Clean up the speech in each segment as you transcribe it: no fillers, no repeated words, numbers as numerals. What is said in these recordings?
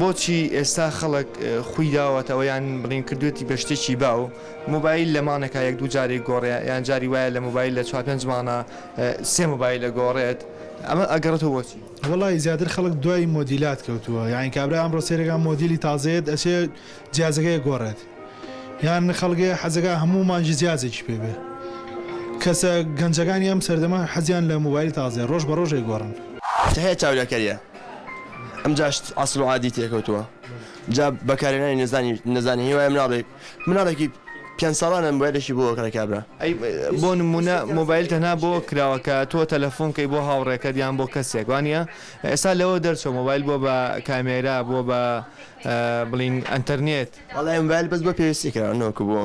بۆچی ئێستا خەڵک خوی داوەتەوە یان بڵین کردوێتی بە شتێکی باو مۆبایل لە مانێکا یەک دوو جارێک گۆڕێ یان جاری وایە لە مۆبایل لە چوار پێنج مانە سێ مۆبایل ئەگۆڕێت ئەمە ئەگەڕێتەوە بۆچی؟ وەڵایی زیاتر خەڵک دوای مۆدیلات کەوتووە یانی کابرا ئەمڕۆ سەیرەکا مۆدیلی تازەیەت ئەچێ جیازەکەی ئەگۆڕێت یان خەڵکێ حەزەکا هەموو مانگی جیازێکی پێ بێ کەسە گەنجەکانی ئەم سەردەمە حەزیان لە مۆبایلی تازەیە ڕۆژ بە ڕۆژ ئەیگۆڕن. تەهەیە چاولێکەریە ئەمجا شت عەسڵ و عادی تێکەوتووە جا بەکارهێنانی نەزانی نەزانی هیوایە مناڵێک مناڵێکی پێنج ساڵانە مۆبایلێکی بۆ ئەکڕێ کابرا. ئەی بۆ نمونە مۆبایل تەنها بۆ کراوە کە تۆ تەلەفۆن کەی بۆ هاوڕێکەت یان بۆ کەسێک وانیە ئێستا لەوە دەرچوە مۆبایل بوە بە کامێرا بوە بە بڵین ئەنتەرنێت. وەڵای مۆبایل بەس بۆ پێویستی کراوە نەوەکو بۆ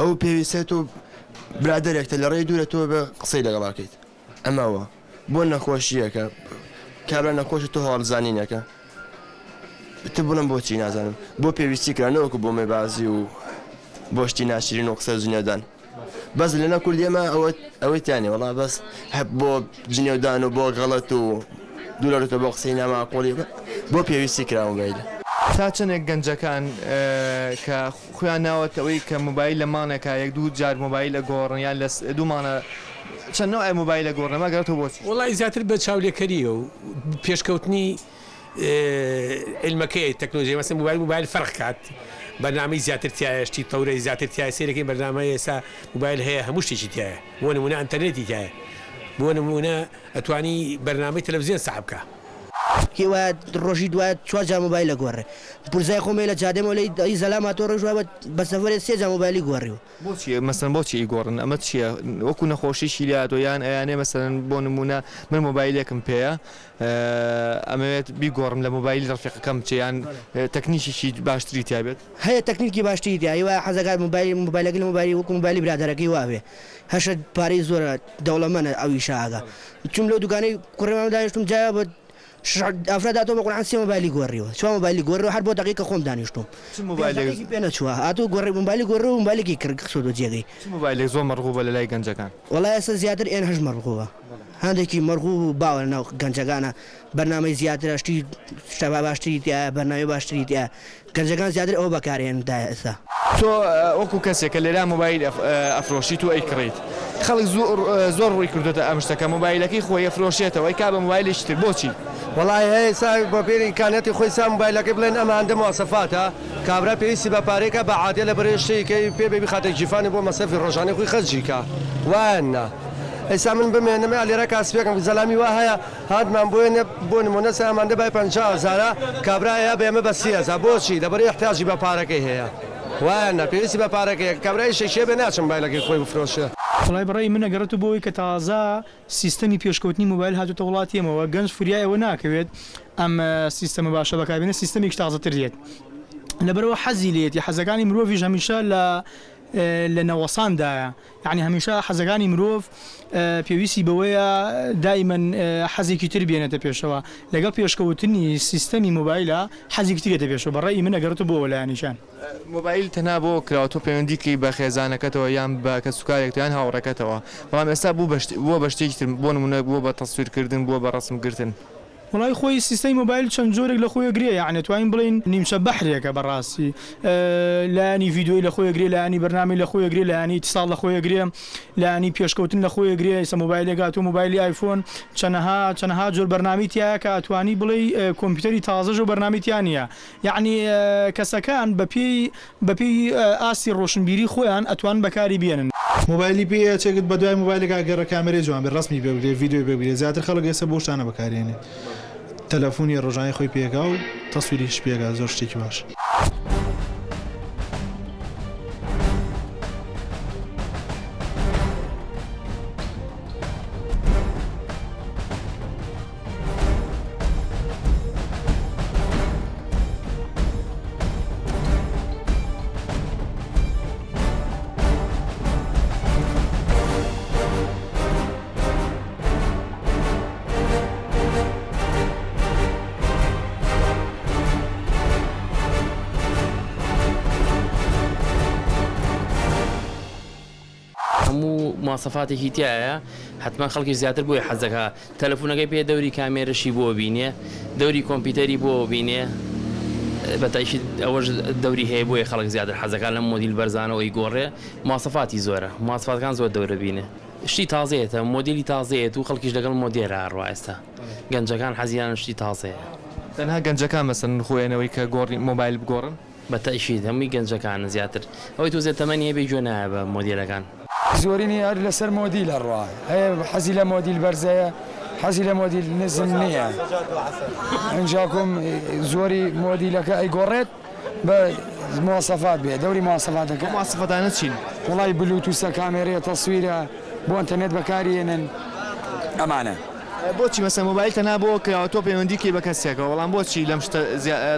ئەو پێویستە تۆ برادەرێکتە لە ڕێی دوورە تۆ بە قسەی لەگەڵا کەیت ئەمە وە بۆ نەخۆشیەکە کابرا نەخۆشە تۆ هەواڵ زانینەکە تر بڵێم بۆچی نازانم بۆ پێویستی کرا نەوەکو بۆ مەبازی و بۆ شتی ناشرین و قسە جنێودان بەس لەناو کوردی ئێمە ئەوە ئەوەی تیانێ وەڵا بەس هە بۆ جنێودان و بۆ غەڵەت و دوورەتە بۆ قسەی ناماقوڵی بۆ پێویستی کرا مۆبایل. تا چەندێک گەنجەکان کە خویان ناوەتە ئەوەی کە مۆبایل لە مانێکا یەک دوو جار مۆبایل ئەگۆڕن یان لە دوو مانە چەند نەوعێ مۆبایل ئەگۆڕن ئەمە ئەگەڕێتەوە بۆچی؟ وەڵای زیاتر بە چاولێکەریە و پێشکەوتنی عیلمەکەی تەکنۆلۆژیای مەسەن موبایل موبایل فەرق کات بەرنامەی زیاتر تیایە شتی تەورەی زیاتر تیایە سەیرەکەی بەرنامەی ئێستا موبایل هەیە هەموو شتێکی تیایە بۆ نمونە ئەنتەرنێتی تیایە بۆ نمونە ئەتوانی بەرنامەی تەلەفزیۆن سەحب کا. کێ وایە ڕۆژی دوایە چوار جار مۆبایل ئەگۆڕێ پورزای خۆم هەیە لە جادەی مەولەی دەی زەلام هاتووە ڕۆژ وایە بە سەفەرێ سێ جار مۆبایلی گۆڕیوە. بۆچی مەسەلەن بۆچی ئەیگۆڕن ئەمە چیە وەکو نەخۆشیشی لێهاتوە یان ئەیانێ مەسەلەن بۆ نمونە من مۆبایلێکم پێیە ئەمەوێت بیگۆڕم لە مۆبایلی ڕەفیقەکەم بچێ یان تەکنیکێکی باشتری تیا بێت. هەیە تەکنیکی باشتری تیا هیوایە حەزەکات مۆبایلی مۆبایلەکەی لە مۆبایلی وەکو مۆبایلی برادەرەکەی وابێ هەشە پارەی زۆرە دەوڵەمەنە ئەو ئیشە ئەکا چوم لەو دوکانەی کوڕی مامە دانیشتوم جایا بە ئافرەت هاتووە بە قورعان سێ مۆبایلی گۆڕیوە چوار مۆبایلی گۆڕیوە هەر بۆ دەقیقە خۆم دانیشتوم چ مۆبایلێک دەقیقەیەکی پێ نەچووە هاتوو گۆڕی مۆبایلی گۆڕیوە مۆبایلێکی کڕ خستۆتەوە جێگەی. چ مۆبایلێک زۆر مەڕغوبە لەلای گەنجەکان؟ وەڵا ئێستا زیاتر ئێن هەشت مەڕغوبە هەندێکی مەڕغوب و باوە لەناو گەنجەکانا بەرنامەی زیاترە شتی شتە باشتری تیایە بەرنامەی باشتری تیایە گەنجەکان زیاتر ئەوە بەکارئێنن تا ئێستا. تۆ وەکو کەسێک کە لێرە مۆبایل ئەفرۆشیت و ئەیکڕیت خەڵک زۆر ڕووی کردۆتە ئەم شتە کە مۆبایلەکەی خۆی ئەفرۆشێتەوە ئەیکا بە مۆبایلێکی تر بۆچی؟ وەڵای هەیە سا بە پێی ئیمکانیاتی خۆی سا مۆبایلەکەی بڵێن ئەم هەندە مواسەفاتە کابرا پێویستی بە پارەیەکە بە عادیە لە بەرەی شتێکەی پێ بێ بیخاتە گیرفانی بۆ مەسرەفی ڕۆژانەی خۆی خەرجی کا وایە نا ئێستا من بمێنم ئا لێرە کاسپێکم زەلامی وا هەیە هاتمان بۆیە بۆ نمونە سا ئەماندە بای 50 هەزارە کابرا ئەیا بە ئێمە بە 30 هەزار بۆچی لەبەر ئیحتیاجی بە پارەکەی هەیە وایە نا پێویستی بە پارەکەیە کابرا ئیشێکی هەبێ ناچم مۆبایلەکەی خۆی بفرۆشێ. وەڵای بەڕەئی من ئەگەڕێتەوە بۆ ئەوەی کە تازە سیستەمی پێشکەوتنی مۆبایل هاتۆتە وڵاتی ئێمەوە گەنج فریای ئەوە ناکەوێت ئەم سیستەمە باشە بەکاربێنێت سیستەمێکی تازەتر دێت لەبەرئەوە حەزی لێیەتی حەزەکانی مرۆڤیش هەمیشە لە لە نەوەساندایە یانی هەمیشە حەزەکانی مرۆڤ پێویستی بەوەیە دایمەن حەزێکی تر بێنێتە پێشەوە لەگەڵ پێشکەوتنی سیستەمی مۆبایلە حەزێکی تر دێتە پێشەوە بە ڕەئی من ئەگەڕێتەوە بۆ ئەوە لایەنیشیان. مۆبایل تەنها بۆ کراوە تۆ پەیوەندی کەی بە خێزانەکەتەوە یان بە کەسوکارێکتەوە یان هاوڕێکەتەوە بەڵام ئێستا بووە بە شتێکی تر بۆ نموونە بووە بە تەسویرکردن بووە بە ڕەسم گرتن. وەڵای خۆی سیستەمی مۆبایل چەند جۆرێک لە خۆی ئەگرێ یەعنی ئەتوانین بڵێین نیمچە بەحرێکە بەڕاستی لایەنی ڤیدیۆی لە خۆی ئەگرێ لایەنی بەرنامەی لە خۆی ئەگرێ لایەنی ئیتساڵ لە خۆی ئەگرێ لایەنی پێشکەوتن لە خۆی ئەگرێ ئیستا مۆبایلێک هاتووە مۆبایلی ئایفۆن چەنەها چەنەها جۆر بەرنامەی تیایە کە ئەتوانی بڵێی کۆمپیوتەری تازەش ئەو بەرنامەی تیا نییە یەعنی کەسەکان بەپێی بەپێی ئاستی ڕۆشنبیری خۆیان ئەتوانن بەکاری بێنن. مۆبایلی پێ ئەچێت بەدوای مۆبایلێکا گەڕێ کامێرەی جوان بێ ڕەسمی پێ بگرێ ڤیدیۆی پێ بگرێ زیاتر خەڵک ئێستا بۆ شتانە بەکارێنێ تەلەفونی ڕۆژانەی خۆی پێکا و تەسویریش پێکا زۆر شتێکی باشە. هەموو مواسەفاتێکی تیایە حەتمەن خەڵکیش زیاتر بۆی حەز دەکا تەلەفونەکەی پێ دەوری کامێرەشی بۆ بینێ دەوری کۆمپیوتەری بۆ بینێ. بە تەئکید ئەوەش دەوری هەیە بۆیە خەڵک زیاتر حەزەکات لەم مۆدیل بەرزانەوە ئەیگۆڕێ مواسەفاتی زۆرە مواسفاتەکان زۆر دەور ئەبینێ شتی تازەیەتە مۆدیلی تازەیەت و خەڵکیش لەگەڵ مۆدێرا ئەڕوا ئێستا گەنجەکان حەزیان شتی تازەیە. تەنها گەنجەکان مەسەلەن خۆیانەوەی کە گۆڕی مۆبایل بگۆڕن؟ بە تەئکید هەمووی گەنجەکانن زیاتر ئەوەی تۆزێ تەمەنی هەبێ گوێ نایە بە مۆدێلەکان. زۆرینەی هەر لەسەر مۆدیل ئەڕوا هەیە حەزی لە مۆدیل بەرزەیە حەزی لە مۆدیل نزم نییە ئینجاکم زۆری مۆدیلەکە ئەیگۆڕێت بە مواسەفات بێ دەوری مواسەفاتەکە ئەو مواسەفاتانە چین؟ وەڵای بلوتوسە کامێرەیە تەسویرە بۆ ئەنتەرنێت بەکاری ئێنن ئەمانە. بۆچی مەسەلەن مۆبایل تەنها بۆ کراوە تۆ پەیوەندی کەی بە کەسێکەوە بەڵام بۆچی لەم شتە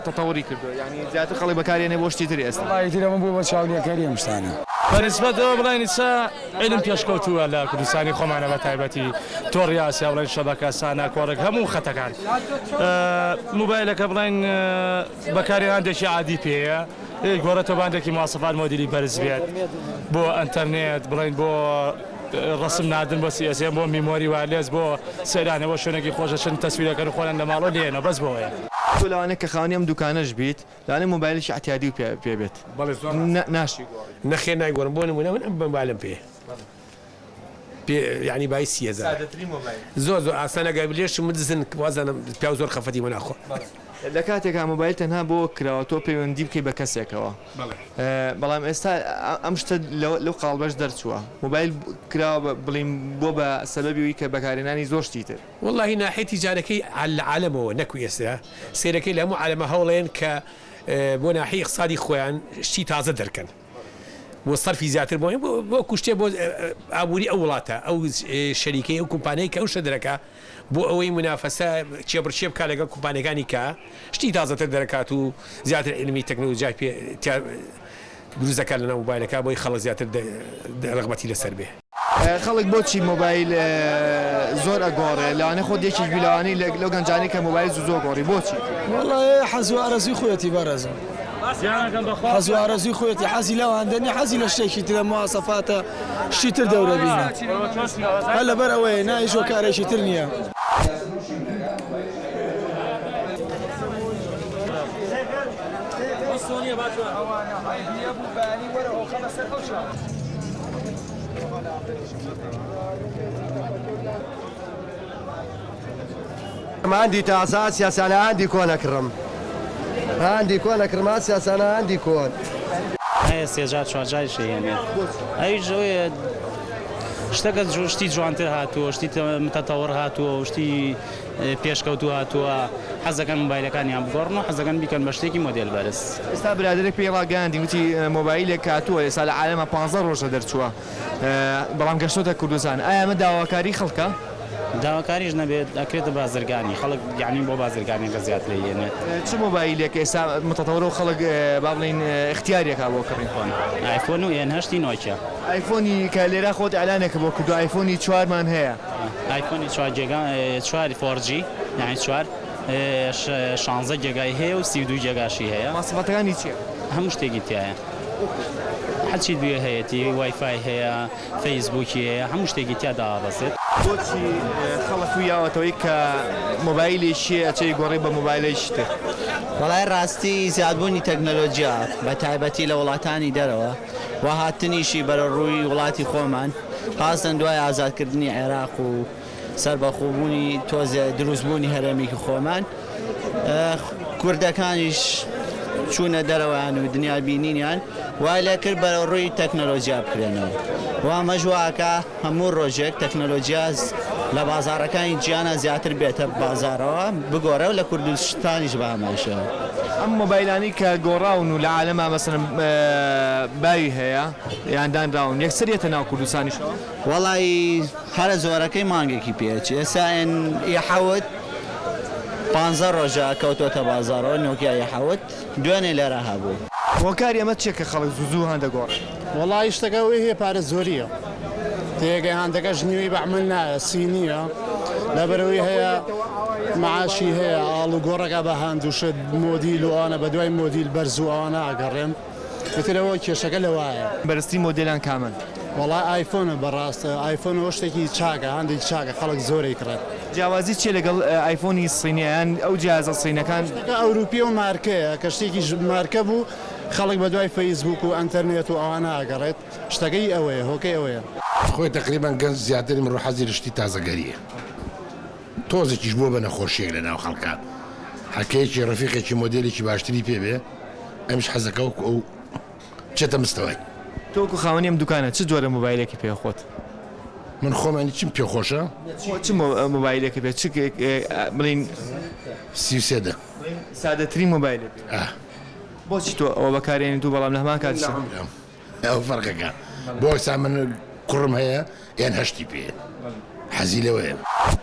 تەتەوری کردووە یانی زیاتر خەڵک بەکاری ئەنێ بۆ شتی تر ئێستا. وەڵا ئیتر ئەمە بووە بە چاولێکەری ئەم شتانە. بە نیسبەت ئەوە بڵێین ئیستا عیلم پێشکەوتووە لە کوردستانی خۆمانە بە تایبەتی تۆڕی ئاسیا بڵێن شەبەکە سانا کۆڕێک هەموو خەتەکان موبایلەکە بڵێن بەکارهێناندێکی عادی پێیە گۆڕێتەوە باندێکی مواسەفات مۆدیلی بەرز بێت بۆ ئەنتەرنێت بڵێن بۆ ڕەسم ناردن بۆ سی ئێس ئێم بۆ میمۆری وایەرلێس بۆ سەیرانە بۆ شوێنێکی خۆش دەچن تەسویرەکەن و خۆیان لە ماڵەوە لێیەنەوە بەس بۆیە. تۆ لەوانەیە کە خاوەنی ئەم دوکانەش بیت لەوانەیە مۆبایلێکی ئەعتیادیو پێ پێ بێت بەڵێ زۆر ڕاستە. ناشی گۆڕی. نەخێر نایگۆڕم بۆ نمونە من ئەم مۆبایلەم پێیە پێ یانی بای 30 هەزارە. سادەترین مۆبایل. زۆر زۆر ئاسانە گەر لێشم بدزن وازانم پیاو زۆر خەفەتی بۆ ناخوا. لە کاتێکا مۆبایل تەنها بۆ کراوە تۆ پەیوەندی بکەی بە کەسێکەوە بەڵام ئێستا ئەم شتە لەو قاڵبەش دەرچووە مۆبایل کراوە بە بڵیم بۆ بە سەبەبی وی کە بەکارهێنانی زۆر شتی تر. وەڵاهی ناحیەی تیجارەکەی لە عالەمەوە نەکو ئێستا سەیرەکەی لە هەموو عالەمە هەوڵەیەن کە بۆ ناحیەی ئیقتسادی خۆیان شتی تازە دەرکەن بۆ سەرفی زیاتر بۆ بۆ کوشتێ بۆ ئابووری ئەو وڵاتە ئەو شەریکەی ئەو کۆمپانیای کە ئەو شتە دەرەکا بۆ ئەوەی مونافەسە کێبڕکێ بکات لەگەڵ کۆمپانیاکانی کە شتی تازەتر دەرەکات و زیاتر عیلمی تەکنەلۆجیای پێ تیا دروست دەکات لەناو مۆبایلەکە بۆی خەڵک زیاتر ڕەغبەتی لەسەر بێ. خەڵک بۆچی مۆبایل زۆر ئەگۆڕێ لەوانەیە خۆت یەکێک بی لەوانەی لەو گەنجانەی کە مۆبایل زوو زوو ئەگۆڕی بۆچی؟ وەڵا حەز و ئارەزوی خۆیەتی بەڕێزم حەز و ئارەزوی خۆیەتی حەزی لەو هەندە نیە حەزی لە شتێکی ترە مواسەفاتە شتی تر دەورە بینە هەر لەبەر ئەوەیە نا هیچ هۆکارێکی تر نییە. هەندی تازە ئاسیاسانە هەندی کۆن ئەکڕم هەندی کۆن ئەکڕم ئاسیاسانە هەندی کۆن. هەیە سێجار چوارجاریش ئەیهێنێت ئەویش ئەوەیە شتەکە شتی جوانتر هاتووە شتی متەتەوەڕ هاتووە و شتی پێشکەوتوو هاتووە حەزەکەن مۆبایلەکانیان بگۆڕن و حەزەکەن بیکەن بە شتێکی مۆدێل بەرز. ئێستا برادەرێک پێی ڕاگەیاندین وتی مۆبایلێک هاتووە ئێستا لە عالەما پانزە ڕۆژە دەرچووە بەڵام گەشتۆتە کوردستان ئایا ئەمە داواکاری خەڵکە؟ داواکاریش نەبێت ئەکرێتە بازرگانی خەڵک یانی بۆ بازرگانیەکە زیاتر ئەیێنێت. چ مۆبایلێک ئێستا متەتەوەرە و خەڵک با بڵێین ئیختیاریەکا بۆ کڕین؟ ئایفۆن و ئێن هەشتی نۆکیا. ئایفۆنی کە لێرە خۆت ئیعلانێکت بۆ کردوە ئایفۆنی چوارمان هەیە. ئایفۆنی چوار گێگا چوار فۆر جی یانی چوار شانزە گێگای هەیە و 32 گێگاشی هەیە. ماسفاتەکانی چیە؟ هەموو شتێکی تیایە هەرچیت بوێ هەیەتی وایفای هەیە فەیسبووکی هەیە هەموو شتێکی تیا دابەزێت. بۆچی خەڵک خوی یاوەتەوەی کە مۆبایلێکی ئەچێ ئەیگۆڕێ بە مۆبایلێکی تر؟ وەڵای ڕاستی زیادبوونی تەکنەلۆجیا بە تایبەتی لە وڵاتانی دەرەوە و هاتنیشی بەرەو ڕووی وڵاتی خۆمان خاستەن دوای ئازادکردنی عێراق و سەربەخۆبوونی تۆزێ دروستبوونی هەرێمێکی خۆمان کوردەکانیش چوونە دەرەوەیان و دنیا بینینیان وای لێ کرد بەرەو ڕووی تەکنەلۆجیا بکرێنەوە و ئەمەش واکا هەموو ڕۆژێک تەکنەلۆجیا لە بازاڕەکانی جیهانا زیاتر بێتە بازاڕەوە بگۆڕێ و لە کوردستانیش بە هەمان شێوە. ئەم مۆبایلانەی کە گۆڕاون و لە عالەما مەسەلەن باوی هەیە یان دانراون یەکسەر یەتە ناو کوردستانیشەوە؟ وەڵایی هەرە زۆرەکەی مانگێکی پێ ئەچێ ئێستا ئێن ئی حەوت پانزە ڕۆژە کەوتۆتە بازاڕەوە نۆکیا ئی حەوت دوێنێ لێرە هەبوو. هۆکاری ئەمە چیە کە خەڵک زوو زوو هان دەگۆڕێ؟ وەڵایی شتەکە ئەوەی هەیە پارە زۆریە تێگەی هاندەکەش نیوەی بە عەمەل نایە سینیە لەبەرئەوەی هەیە معاشی هەیە ئاڵوگۆڕەکە بە هاند و شت مۆدیل و ئەوانە بەدوای مۆدیل بەرز و ئەوانە ئەگەڕێن ئیتر ئەوە کێشەکە لەوایە. بەرزترین مۆدێلان کامەن؟ وەڵا ئایفۆنە بەڕاست ئایفۆن ئەوە شتێکی چاکە هەندێکی چاکە خەڵک زۆر ئەیکڕێت. جیاوازی چیە لەگەڵ ئایفۆنی سینی یان ئەو جیازە سینەکان؟ شتەکە ئەوروپیە و مارکەیە کە شتێکی مارکە بوو خەڵک بەدوای فەیسبوک و ئەنتەرنێت و ئەوانە ئەگەڕێت شتەکەی ئەوەیە هۆکەی ئەوەیە. خۆی تەقریبەن گەنج زیاتر ئیمڕۆ حەزی لە شتی تازەگەریە تۆزێکیش بووە بە نەخۆشیەک لە ناو خەڵکا هەکەیەکی ڕەفیقێکی مۆدێلێکی باشتری پێ بێ ئەمیش حەزەکا وەکو ئەو بچێتە مستەوای. تۆ وەکو خاوەنی ئەم دوکانە چ جۆرە مۆبایلێکی پێ خۆت؟ من خۆم یانی چیم پێ خۆشە؟ چ مۆبایلێکت پێ چ بڵێین؟ 33 دە. سادەترین مۆبایلت پێ. ئا. بۆچی تۆ ئەوە بەکارێنیت و بەڵام لە هەمان کاتیشدا. لە عومرم ئەوە فەرقەکە. بۆ ئێستا من کوڕم هەیە ئێن هەشتی پێیە حەزی لەوەیە.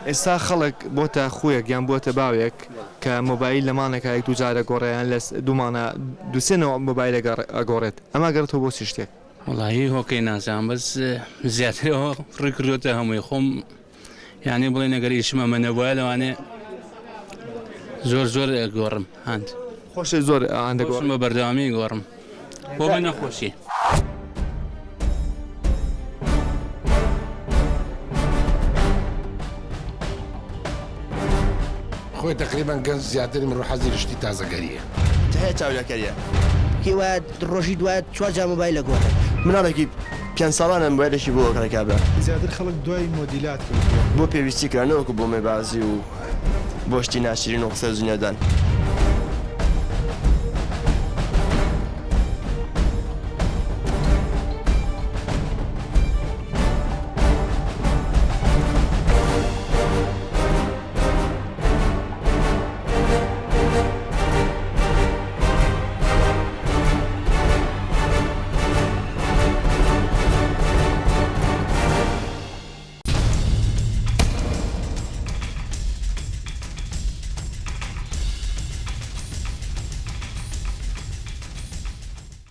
ئێستا خەڵک بۆتە خوویەک یان بۆتە باوێک کە مۆبایل لە مانگێکا یەک دوو جار ئەگۆڕێ یان لە دوو مانگا دوو سێ نەوع مۆبایل ئەگۆڕێت ئەمە ئەگەڕێتەوە بۆ چ شتێک؟ وەڵاهی هۆکەی نازانم بەس زیاتر ئەوە ڕووی کردۆتە هەمووی خۆم یانی بڵێن ئەگەر ئیشم ئەمە نەبوایە لەوانەیە زۆر زۆر گۆڕم هاند خۆشت زۆر هاندە گۆڕم بە بەردەوامی گۆڕم بۆ بە نەخۆشی. خۆی تەقریبەن گەنج زیاتر ئیمڕۆ حەزی لە شتی تازەگەرییە. هەیە چاولێکەریە. کێ وایە ڕۆژی دوایە چوار جار مۆبایل ئەگۆڕێت. مناڵێکی پێنج ساڵانە مۆبایلێکی بۆ ئەکڕێ کابرا. زیاتر خەڵک دوای مۆدیلات کەوتووە. بۆ پێویستی کرا نەوەکو بۆ مێبازی و بۆ شتی ناشرین و قسەی جنێودان.